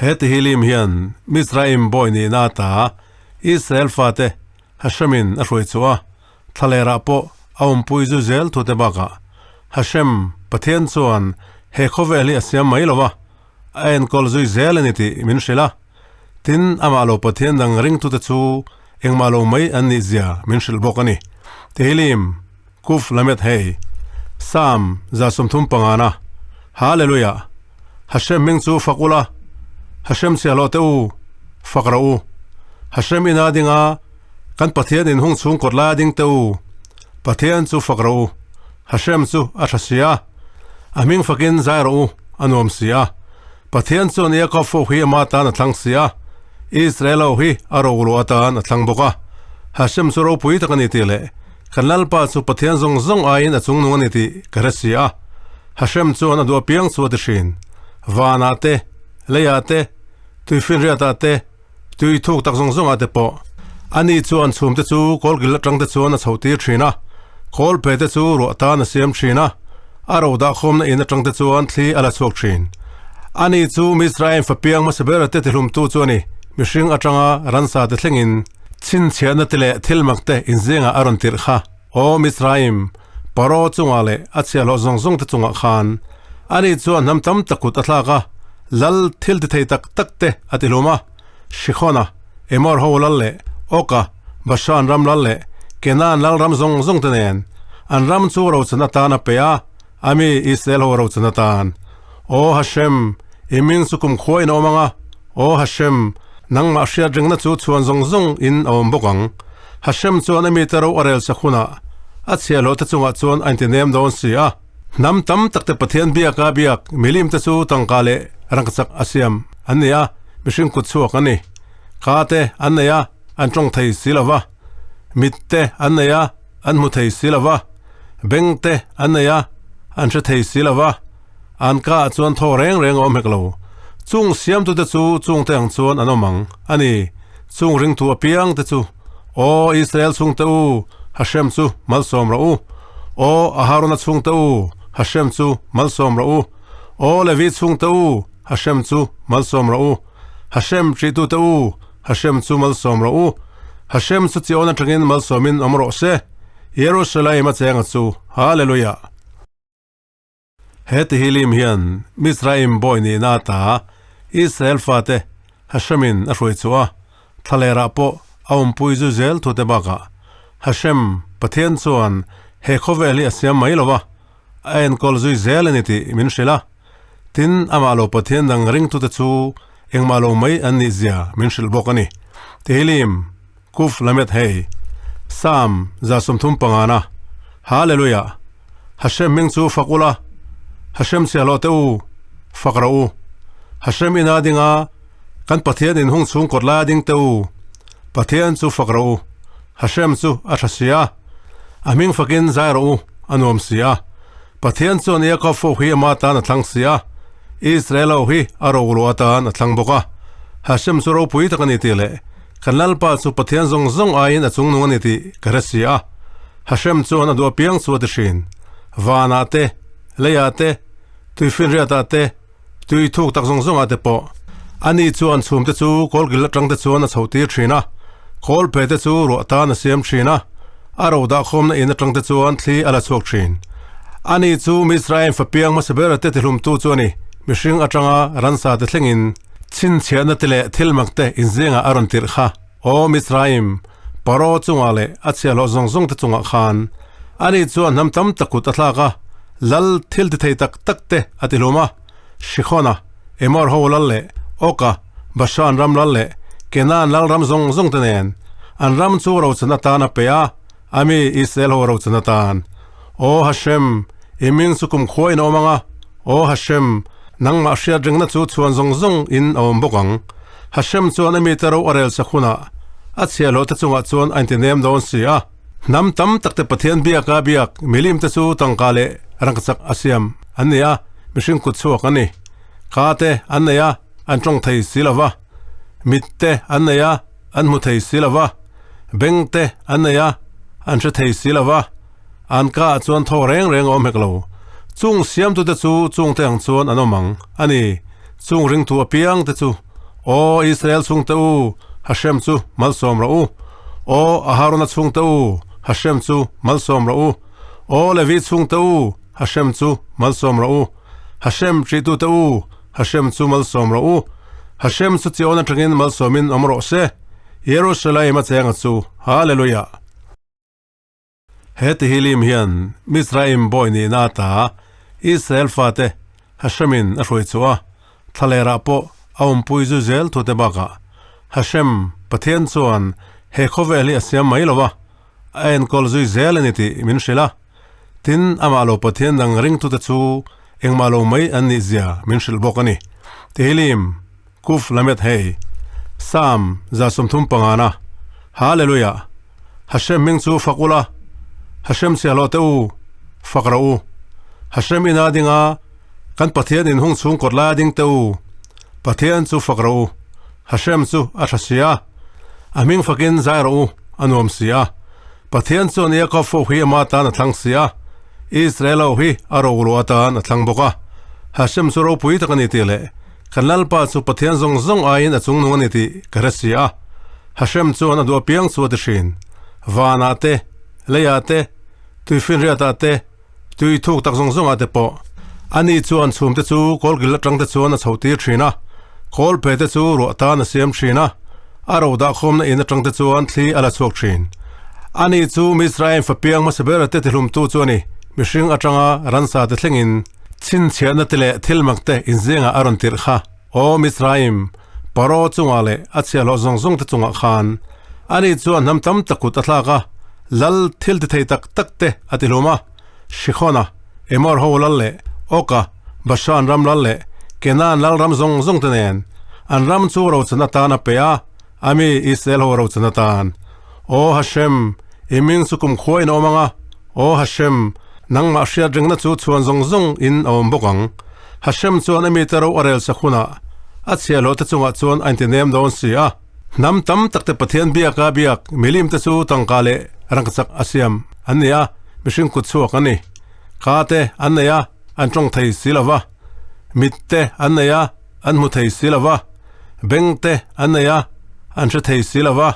He Tehillim hian Mizraim bawi nihna ata Israel fate Hashemin a hruai chhuah a, thlalerah pawh a awmpui zu zel thute bakah Hashem, Pathian chuan he khawvel hi a siam mai lo a, a enkawl zui zel a ni tih min hrilh a. Tin, amah lo Pathian dang ringtute chu engmah lo mai an nih zia min hrilh bawk a ni. Tehillim, Kuf Lamed Hei, Psalm 35na, Hallelujah! Hashem hming chu fak ula, Hashem chhiahhlawh teh u, fak rawh u. Hashem ina dinga kan Pathian inhung chhung kawt laia ding teh u, Pathian chu fak rawh u. Hashem chu a tha si a, a hming fakin zai rawh u, a nuam si a. Pathian chuan Iakob fo hi ama tan a thlang si a, Israel ho hi a rolu atan a thlang bawk a. Hashem chu ropui tak a ni tih leh kan Lalpa chu Pathian zawng zawng aiin a chungnung a ni tih ka hre si a. Hashem chuan a duh apiang chu a ti thin. Vanah te, leiah te, tuifinriatah te, tui thuk tak zawng zawngah te pawh. Ani chuan chhumte chu kawlkil atang te chuan a chhoh tir thin a, kawlphe te chu ruah tan a siam thin a, a ro dah khawmna in atang te chuan thli a la chhuak thin. Ani chu Mizraim fapiang hmasa bera te tihlumtu chu a ni, mihring atanga ransa te thlengin chhinchhiahna te leh thil mak te inzingah a rawn tirh kha. Aw Mizraim, Paro chungah leh a chhiahhlawh zawng zawng te chungah khan ani chuan hnam tam tak kut a thlak a, lal thil ti thei tak tak te a ti hlum a, Sikhona, Emor ho lal leh Oka, Bashan ram lal leh Kenan lal ram zawng zawng te nen an ram chu rochan atan a pe a, a mi Israel ho rochan atan. Aw Hashem, i ming chu kumkhua in a awm ang a, Aw Hashem, nangmah hriat ringna chu chhuan zawng zawng in a awm bawk ang. Hashem chuan a mite ro a rel sak hunah a chhiahhlawh te chungah chuan a intinem dawn si a. Hnam tam tak te Pathian biaka biak milim te chu tangka leh rangkachak a siam an ni a, mihring kut chhuak an ni. Ka te an nei a, an tawng thei si lo va. Mit te an nei a, an hmu thei si lo va. Beng te an nei a, an hre thei si lo va. An ka ah chuan thaw reng reng a awm hek lo. Chung siamtute chu chungte ang chuan an awm ang a ni. Chung ringtu apiang te chu, Aw Israel chhungte u, Hashem chu malsawm rawh u. Aw Aharona chhungte u, Hashem chu malsawm rawh u. Aw Levi chhungte u, Hashem chu malsawm rawh u. Hashem ṭihtute u, Hashem chu malsawm rawh u. Hashem chu Chion aṭangin malsawmin awm rawh se. Jerusalem a chenga chu, Hallelujah! He Tehillim hian Mizraim bawi nihna ata Israel fate Hashemin a hruai chhuah a, thlalerah pawh a awmpui zu zel thute bakah Hashem, Pathian chuan he khawvel hi a siam mai lo a, a enkawl zui zel a ni tih min hrilh a. Tin, amah lo Pathian dang ringtute chu engmah lo mai an nih zia min hrilh bawk a ni. Tehillim, Kuf Lamed Hei, Psalm 35na, Hallelujah! Hashem hming chu fak ula, Hashem chhiahhlawh teh u, fak rawh u. Hashem ina dinga kan Pathian inhung chhung kawt laia ding teh u, Pathian chu fak rawh u. Hashem chu a tha si a, a hming fakin zai rawh u, a nuam si a. Pathian chuan Iakob fo hi ama tan a thlang si a, Israel ho hi a rolu atan a thlang bawk a. Hashem chu ropui tak a ni tih leh kan Lalpa chu Pathian zawng zawng aiin a chungnung a ni tih ka hre si a. Hashem chuan a duh apiang chu a ti thin. Vanah te, leiah te, tuifinriatah te, tui thuk tak zawng zawngah te pawh. Ani chuan chhumte chu kawlkil atang te chuan a chhoh tir thin a, kawlphe te chu ruah tan a siam thin a, a ro dah khawmna in atang te chuan thli a la chhuak thin. Ani chu Mizraim fapiang hmasa bera te tihlumtu chu a ni, mihring atanga ransa te thlengin chhinchhiahna te leh thil mak te inzingah a rawn tirh kha. Aw Mizraim, Paro chungah leh a chhiahhlawh zawng zawng te chungah khan ani chuan hnam tam tak kut a thlak a, lal thil ti thei tak tak te a ti hlum a, Sikhona, Emor ho lal leh Oka, Bashan ram lal leh Kenan lal ram zawng zawng te nen an ram chu rochan atan a pe a, a mi Israel ho rochan atan. Aw Hashem, i ming chu kumkhua in a awm ang a, Aw Hashem, nangmah hriat ringna chu chhuan zawng zawng in a awm bawk ang. Hashem chuan a mite ro a rel sak hunah a chhiahhlawh te chungah chuan a intinem dawn si a. Hnam tam tak te Pathian biaka biak milim te chu tangka leh rangkachak a siam an ni a, mihring kut chhuak an ni. Ka te an nei a, an tawng thei si lo va. Mit te an nei a, an hmu thei si lo va. Beng te an nei a, an hre thei si lo va. An ka ah chuan thaw reng reng a awm hek lo. Chung siamtute chu chungte ang chuan an awm ang a ni. Chung ringtu apiang te chu. Aw Israel chhungte u, Hashem chu malsawm rawh u. Aw Aharona chhungte u, Hashem chu malsawm rawh u. Aw Levi chhungte u, Hashem chu malsawm rawh u. Hashem ṭihtute u, Hashem chu malsawm rawh u. Hashem chu Chion aṭangin malsawmin awm rawh se. Jerusalem a chenga chu, Hallelujah! He Tehillim hian Mizraim bawi nihna ata Israel fate Hashemin a hruai chhuah a, thlalerah pawh a awmpui zu zel thute bakah Hashem, Pathian chuan he khawvel hi a siam mai lo a, a enkawl zui zel a ni tih min hrilh a. Tin, amah lo Pathian dang ringtute chu engmah lo mai an nih zia min hrilh bawk a ni. Tehillim, Kuf Lamed Hei, Psalm 35 na, Hallelujah! Hashem hming chu fak ula, Hashem chhiahhlawh teh u, fak rawh u. Hashem ina dinga kan Pathian inhung chhung kawt laia ding teh u, Pathian chu fak rawh u. Hashem chu a tha si a, a hming fakin zai rawh u, a nuam si a. Pathian chuan Iakob fo hi ama tan a thlang si a, Israel ho hi a rolu atan a thlang bawk a. Hashem chu ropui tak a ni tih leh kan Lalpa chu Pathian zawng zawng aiin a chungnung a ni tih ka hre si a. Hashem chuan a duh apiang chu a ti thin. Vanah te, leiah te, tuifinriatah te, tui thuk tak zawng zawngah te pawh. Ani chuan chhumte chu kawlkil atang te chuan a chhoh tir thin a, kawlphe te chu ruah tan a siam thin a, a ro dahkhawmna in atang te chuan thli a la chhuak thin. Ani chu Mizraim fapiang hmasa ber te tihlumtu chu a ni, mihring atanga ransa te thlengin chhinchhiahna te leh thilmak te inzingah a rawn tirh kha. Aw Mizraim, Paro chungah leh a chhiahhlawh zawng zawng te chungah khan ani chuan hnam tam tak kut a thlak a, lal thil ti thei tak tak te a ti hlum a. Shikhona, Emor ho lal leh Oka, Bashan ram lal leh Kenan lal ram zawng zawng te nen an ram chu rochan atan a pe a, a mi Israel ho rochan atan. Aw Hashem, i hming chu kumkhua in a awm ang a, Aw Hashem, nangmah hriat rengna chu chhuan zawng zawng in a awm bawk ang. Hashem chuan a mite ro a rel sak hunah a chhiahhlawh te chungah chuan a intinem dawn si a. Hnam tam tak te Pathian biaka biak milim te chu tangka leh rangkachak a siam an ni a, mihring kut chhuak an ni. Ka te an nei a, an tawng thei si lo va. Mit te an nei a, an hmu thei si lo va. Beng te an nei a, an hre thei si lo va.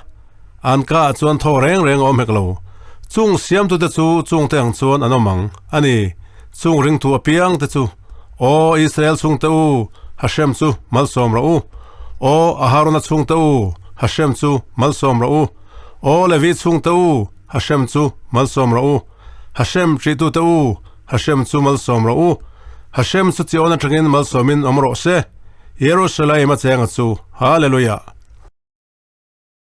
An ka ah chuan thaw reng reng a awm hek lo. Chung siamtute chu chungte ang chuan an awm ang a ni. Chung ringtu apiang te chu, Aw Israel chhungte u, Hashem chu malsawm rawh u. Aw Aharona chhungte u, Hashem chu malsawm rawh u. Aw Levi chhungte u, Hashem chu malsawm rawh u. Hashem ṭihtute u, Hashem chu malsawm rawh u. Hashem chu Chion aṭangin malsawmin awm rawh se. Jerusalem a chenga chu, Hallelujah!